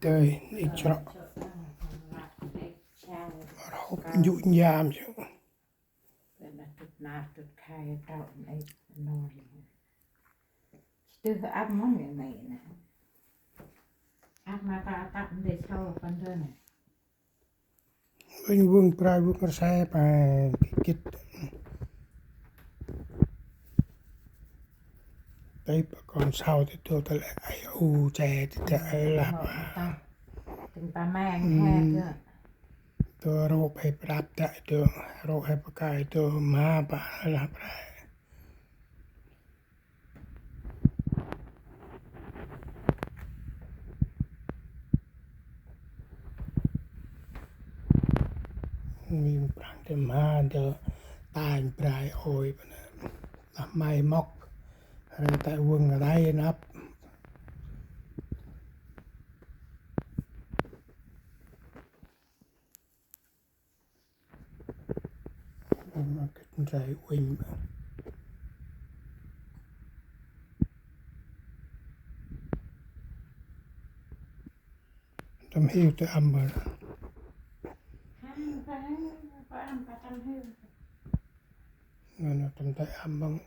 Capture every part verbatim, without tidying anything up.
Dơi, nđik srŏ. Rhôp njŭ njam sŭ. Uănh vâng brai vâng rse pa gĭt. Tây pa kon sau ti tu ta lĕ ai u che ti ta ai lah pa. Tĭng pa meng he kơ. Tu rôk he prap ta tu, rôk he pa kai tu ma pa lah brai. Mim prăng te ma dơ tanh brai ôi bana. Lah mai mok. Răng ta wưng rai năp. Ôi, ma gĭt ndrai uănh. Tâm hiu tơ âm bơ. Ngăn tâm tơ âm băng.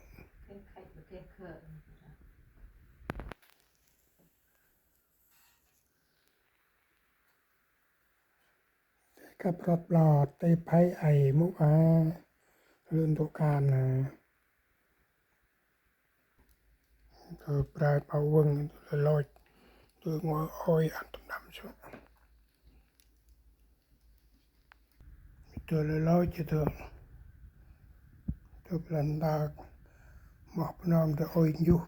Kăp rot ƀlot, tê phay ay mŭ a, lưn tŭ kan a. Tơ brai pau wưng, tơ lôch, tơ ngôi ôi ăn tŭm đăm sŭ. Tơ lôch, tơ, tơ blan dak, moh pnơm tơ ôi njuh.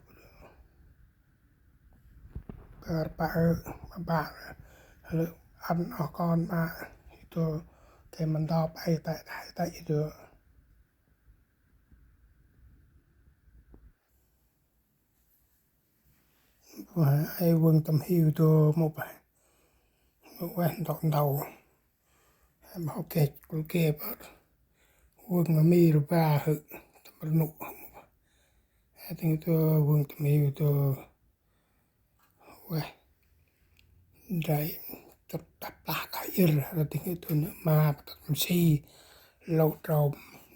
Kơ rpă ơ, ma bă, lơ ăn oh kon ma, itu, kơ mâp ndop, ai tĕ, ai tĕ itu. Wah, ai wưng tâm hiu tu, mŭ pa. Mŭ wah, ndok ndau. Em hok kê, kul kê pa. Wưng ma mi rpa hơ, tâm rnŭk. Ai tĭng tu, wưng tâm hiu tu. Weh. Ndrai tŭt tăp lah kah ir, ră tĭng tu nă ma, tŭt msi, lôch trôm,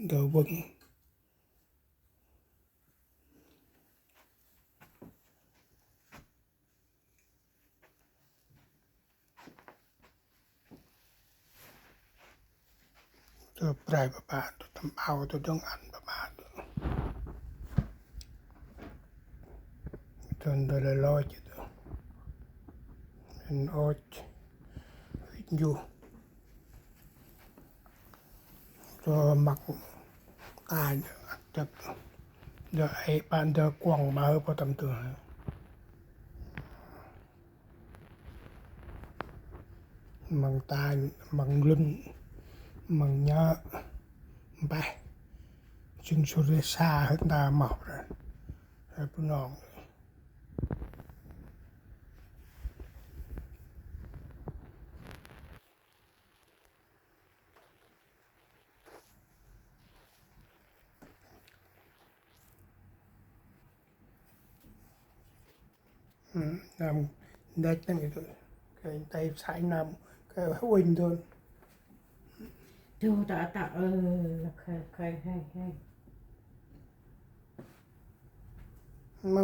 dơ wưng. Tơ brai ba ba, tơ tâm ao, tơ dâng ăn ba ba, tơ. Tơ ndơ lơ lôch, tơ. Ăn ôch, njuh. Tơ măk ta, tơ. Ndơ ai ba ndơ kuŏng ba, ba tâm tơ. Măng tanh, măng lŭn, măng nhơ, mpeh. Jâng sŭr rê sa hơt nda moh rê. Rê Bunong. Ơ, năm đĕch năng itu. Kơi tay sai năm, kơi huênh đôn. Tơ ta ta, ơ, kơi, kơi, hay, hay.